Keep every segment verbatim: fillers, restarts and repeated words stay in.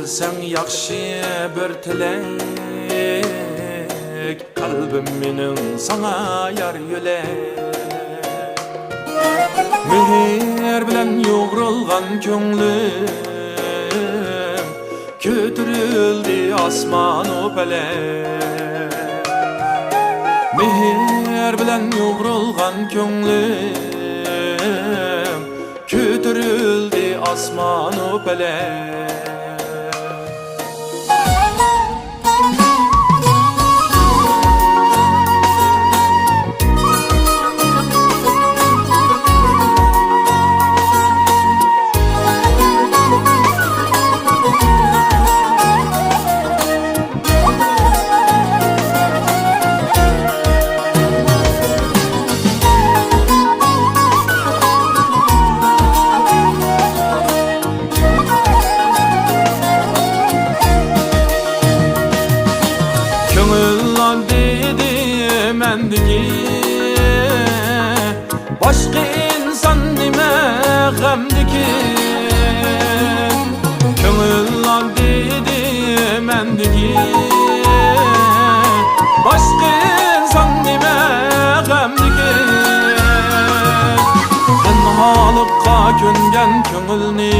سەن ياخشى بىر تىلەك، قەلبىم مېنىڭ ساڭا يار يۆلەك. مېھىر بىلەن يۇغۇرۇلغان كۆڭلۈم كۆتۈرۈلدى ئاسمانۇ پەلەك. مېھىر بىلەن يۇغۇرۇلغان كۆڭلۈم كۆتۈرۈلدى ئاسمانۇ پەلەك. كۆڭۈل دېدى مەندىكى، باشقا ئىنسان نېمە غەمدىكىن؟ كۆڭۈل دېدى مەندىكى، باشقا ئىنسان نېمە غەمدىكىن؟ تەنھالىققا كۆنگەن كۆڭۈلنى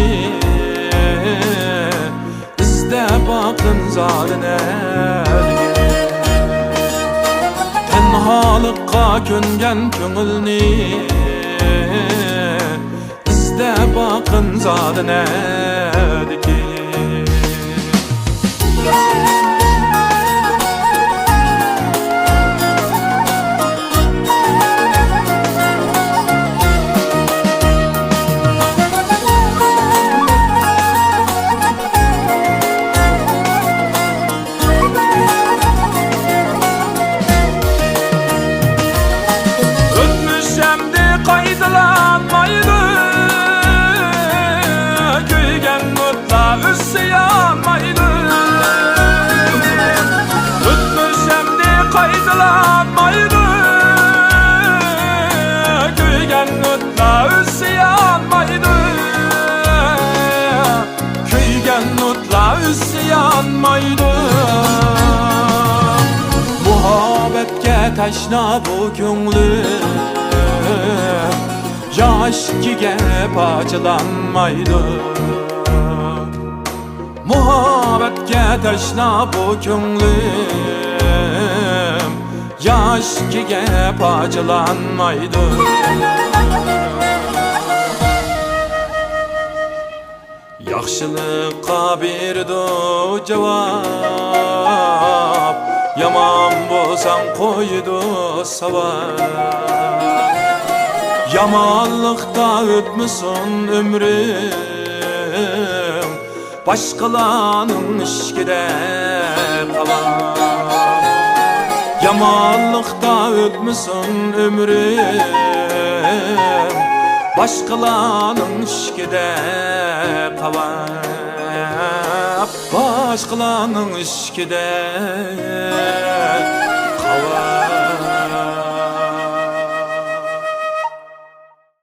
ئىزدەپ باققىن زادى نەدىكىن؟ تەنھالىققا كۆنگەن كۆڭۈلنى ئىزدەپ باققىن زادى نەدىكىن؟ ئۆتمۈش ئەمدى قايتىلانمايدۇ، كۆيگەن ئوتلار ئۆچسە يانمايدۇ. ئۆتمۈش ئەمدى قايتىلانمايدۇ، كۆيگەن ئوتلار ئۆچسە يانمايدۇ. كۆيگەن ئوتلار ئۆچسە يانمايدۇ. مۇھەببەتكە تەشنا بۇ كۆڭلۈم، ياش ئىككىگە پارچىلانمايدۇ. مۇھەببەتكە تەشنا بۇ كۆڭلۈم، ياش ئىككىگە پارچىلانمايدۇ. ياخشىلىققا بېرىدۇ جاۋاب، يامان بولساڭ قويىدۇ ساۋاب. يامانلىقتا ئۆتمىسۇن ئۆمرۈم، باشقىلارنىڭ ئىشىكىدە قاۋاپ. يامانلىقتا ئۆتمىسۇن ئۆمرۈم، باشقىلارنىڭ ئىشىكىدە قاۋاپ. باشقىلارنىڭ ئىشىكىدە قاۋاپ.